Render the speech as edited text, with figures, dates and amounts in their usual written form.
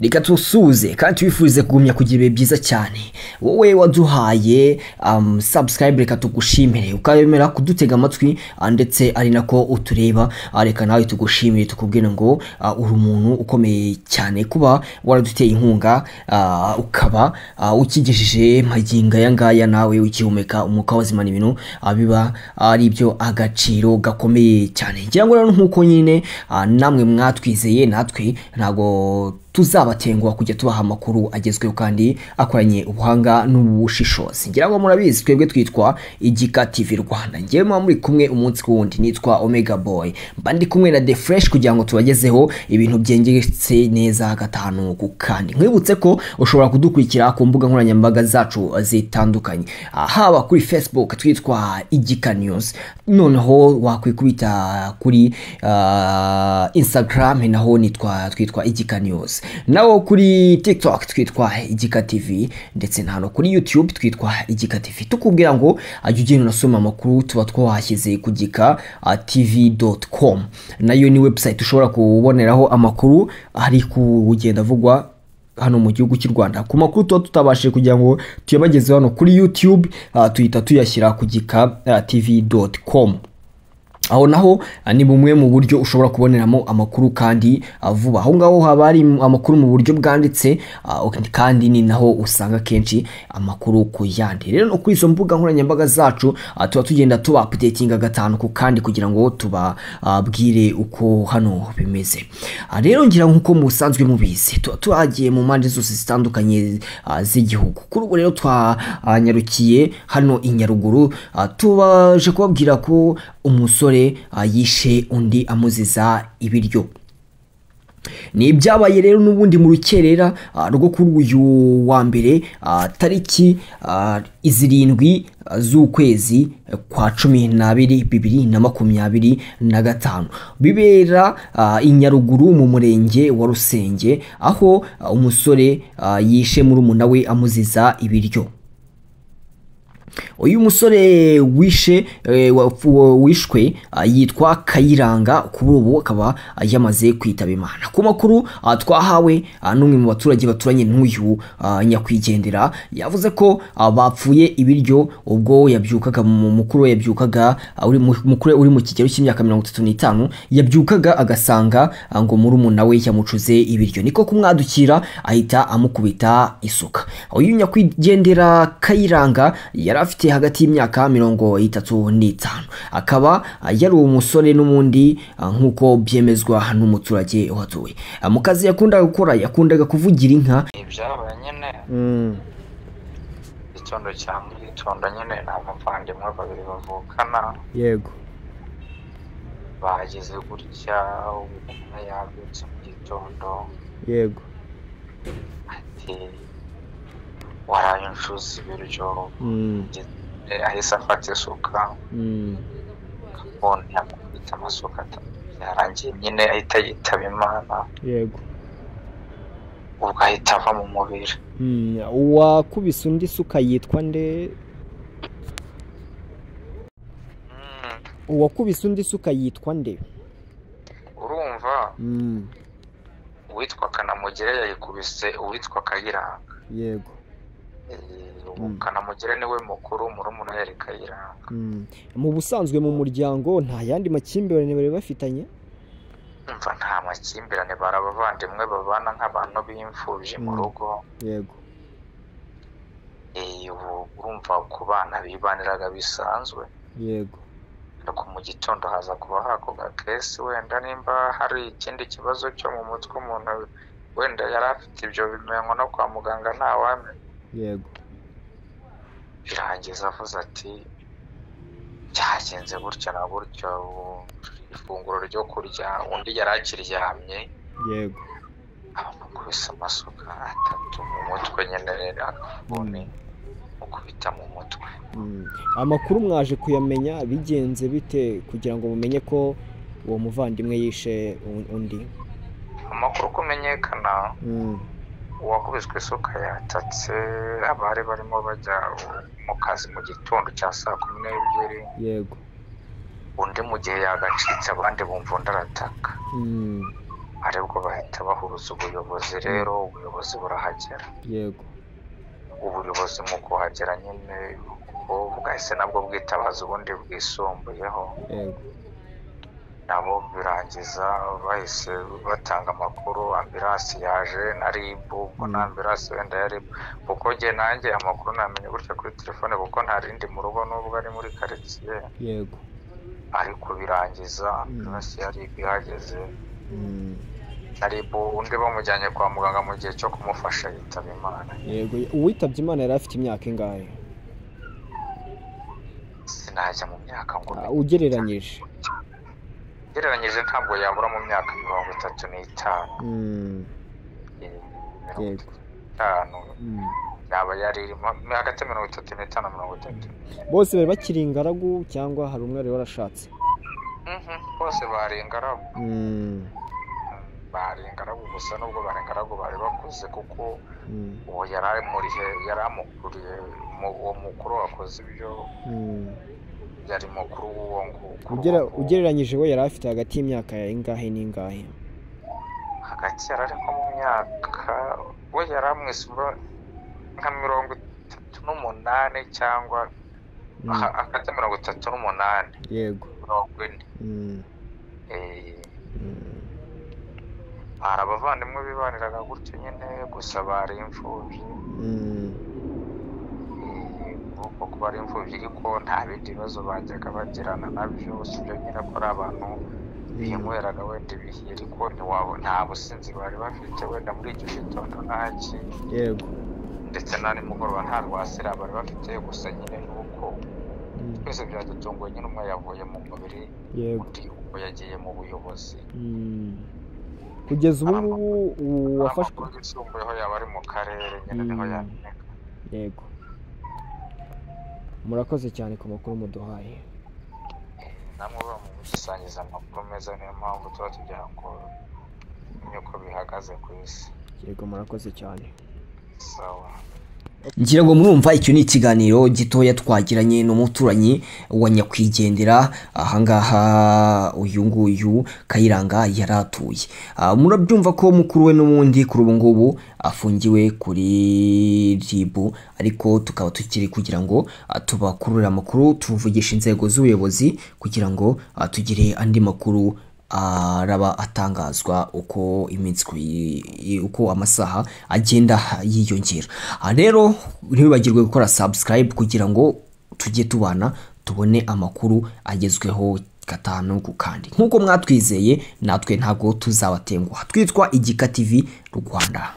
Reka tusuze kandi tubifurize kugumya kugira ibihe byiza cyane. Wowe waduhaye subscribe, reka tugushimire, ukabemera kudutega amatwi ndetse ari nako utureba. Reka nawe tugushimire, tukubwire ngo uri umuntu ukomeye cyane kuba waraduteye inkunga, ukaba ukigejeje magingo aya ngaya nawe ukihumeka umwuka w'abazima. Ibintu biba ari ibyo agaciro gakomeye cyane. Ngira ngo rero nk'uko nyine namwe mwatwizeye, natwe ntabwo tuzabatenguha kujya tubaha amakuru agezweho kandi akoranye ubuhanga n'ubushishozi. Ngira ngo murabizi, twebwe twitwa Igika TV Rwanda. Ngewe muba muri kumwe umunsi ku wundi nitwa Omega Boy, mba ndi kumwe na The Fresh kugira ngo tubagezeho ibintu byengetse neza gatanu ku kandi. Nkwibutse ko ushobora kudukurikira ku mbuga nkoranyambaga zacu zitandukanye, haba kuri Facebook twitwa Igika News, noneho wakwikubita kuri Instagram naho nitwa twitwa Igika News, naho kuri TikTok twitwa Igika TV, ndetse na hano kuri YouTube twitwa Igika TV. Tukubwira ngo ajya ugenda unasoma amakuru tuba twahashyize ku gika tv.com, nayo ni website ushobora kuboneraho amakuru ari kugenda avugwa hano mu gihugu cy'u Rwanda. Ku makuru tuba tutabashije kugira ngo tuyabagezeho hano kuri YouTube, tuhita tuyashyira ku gika tv.com. Aho naho ni bumwe mu buryo ushobora kuboneramo amakuru kandi vuba. Aho ngaho haba hari amakuru mu buryo bwanditse, kandi ni naho usanga kenshi amakuru ku yandi. Rero no kuri izo mbuga nkoranyambaga zacu tuba tugenda tuba updatinga gatanu ku kandi kugira ngo tubabwire uko hano bimeze. Rero ngira nkuko musanzwe mubizi, tuba tuhagiye mu mpande zose zitandukanye z'igihugu. Kuri ubu rero twanyarukiye hano i Nyaruguru, tubaje kubabwira ko umusore yishe undi amuziza ibiryo. Ni ibyabaye rero n'ubundi mu rukerera rwo kuri uyu wa mbere, tariki 7 z'ukwezi kwa 12 2025, bibera i Nyaruguru mu murenge wa Rusenge, aho umusore yishe murumuna we amuziza ibiryo. Uyu musore wishe wishwe yitwa Kayiranga, kuri ubu akaba yamaze kwitaba Imana. Ku makuru twahawe n'umwe mu baturage baturanye n'uyu nyakwigendera, yavuze ko bapfuye ibiryo ubwo yabyukaga, mukuru we yabyukaga, mukuru uri mu kigero cy'imyaka 35, yabyukaga agasanga ngo murumuna we yamucuze ibiryo, niko kumwadukira ahita amukubita isuka. Uyu nyakwigendera Kayiranga yari afite hagati y'imyaka 35, akaba yari umusore n'ubundi nk'uko byemezwa n'umuturage uhatuye. Mu kazi yakundaga gukora, yakundaga kuvugira inka. Ibyabaye nyine igitondo cya mu gitondo nyine, ni abavandimwe babiri bavukana. Yego. Bageze gutya, umwe yabyutse mu gitondo. Yego. Ati waraye uncuza ibiryo. Ahise afata isuka, yakubita amasuka atatu, yarangiye nyine ahita yitaba Imana. Yego. Ubwo ahita ava mu mubiri. Uwakubise undi suka yitwa nde? Uwakubise undi suka yitwa nde? Urumva, uwitwa Kanamugire yayikubise uwitwa Kayiranga. Yego. Kanamugire niwe mukuru, murumuna yari Kayiranga. Mu busanzwe mu muryango nta yandi makimbirane bari bafitanye? Umva, nta makimbirane, bari abavandimwe babana nk'abantu b'imfubyi mu rugo. Yego. Urumva ku bana bibaniraga bisanzwe. Yego. Ariko mu gitondo haza kuba hako gakesi, wenda nimba hari ikindi kibazo cyo mu mutwe umuntu wenda yari afite, ibyo bimenywa no kwa muganga ntawamenya. Yego. Birangiza avuze ati cyagenze gutya na gutya, ifunguro ryo kurya undi yari akiryamye. Yego. Abamukubise amasuka atatu mu mutwe nyine, agafuni mukubita mu mutwe. Amakuru mwaje kuyamenya bigenze bite kugira ngo mumenye ko uwo muvandimwe yishe undi? Amakuru kumenyekana, uwakubiswe isuka yatatse abari barimo bajya mu kazi mu gitondo cya saa 12. Yego. Undi mu gihe yagacitse abandi bumva undi arataka. Aribwo bahita bahuruza ubuyobozi rero, ubuyobozi burahagera. Yego. Ubuyobozi mu kuhagera nyine bwahise nabwo bwitabaza ubundi bwisumbuyeho. Yego. Nabo birangiza bahise batanga amakuru, ambulance yaje na RIB, ubwo na ambulance wenda ya RIB, kuko njye nanjye amakuru namenye gutya kuri telefone, kuko nta rindi mu rugo nubwo ari muri karitsiye. Yego. Ariko birangiza ambulance ya RIB ihageze, na RIB undi bamujyanye kwa muganga mu gihe cyo kumufasha yitaba Imana. Yego. Uwitabye Imana yari afite imyaka ingahe? Sinajya mu myaka ngo ugereranyije. Ugereranyije ntabwo yabura mu myaka 35. Yego. 35 yaba yari irimo hagati ya 35 na 30. Bose bari bakiri ingaragu cyangwa hari umwe wari warashatse? Bose bari ingaragu. Bari ingaragu gusa, nubwo bari ingaragu bari bakuze, kuko uwo yari amukuriye, uwo mukuru wakoze ibyo yari mukuru w'uwo nguwo. Ugereranyije we yari afite hagati y'imyaka ingahe n'ingahe? Hagati yari ari nko mu myaka, we yari amwisumba nka 38 cyangwa hagati ya 38. Yego. 40. Hari abavandimwe bibaniraga gutyo nyine, gusa bari imfubyi. Kuko kuba ari imfubyi ariko nta bindi bibazo bajyaga bagirana nabyo, usibye nyine ko ari abantu binyweraga wenda ibihiye, ariko nta businzi bari bafite wenda muri icyo gitondo ntaki. Yego. Ndetse na nimugoroba nta rwasira bari bafite, gusa nyine nuko twese byadutunguye nyine, umwe yavuye mu mubiri, undi ubwo yagiye mu buyobozi. Kugeza ubu ngubu wafashwe yisumbuyeho yaba ari mu karere nyine niho yamenyeka. Yego. Murakoze cyane ku makuru muduhaye. Namwe bamugisangiza amakuru meza, niyo mpamvu tuba tugira ngo uko bihagaze ku isi. Yego, murakoze cyane. Sawa. Ngira ngo murumva icyo ni ikiganiro gitoya twagiranye n'umuturanyi wa nyakwigendera ahangaha uyu nguyu Kayiranga yaratuye. Murabyumva ko mukuru we n'ubundi kuri ubu ngubu afungiwe kuri RIB, ariko tukaba tukiri kugira ngo tubakurure amakuru, tuvugisha inzego z'ubuyobozi kugira ngo tugire andi makuru araba atangazwa uko iminsi uko amasaha agenda yiyongera. Rero ntibibagirwe gukora subscribe kugira ngo tujye tubana tubone amakuru agezweho gatanu ku kandi. Nkuko mwatwizeye natwe ntabwo tuzabatenguha. Twitwa Igika TV Rwanda.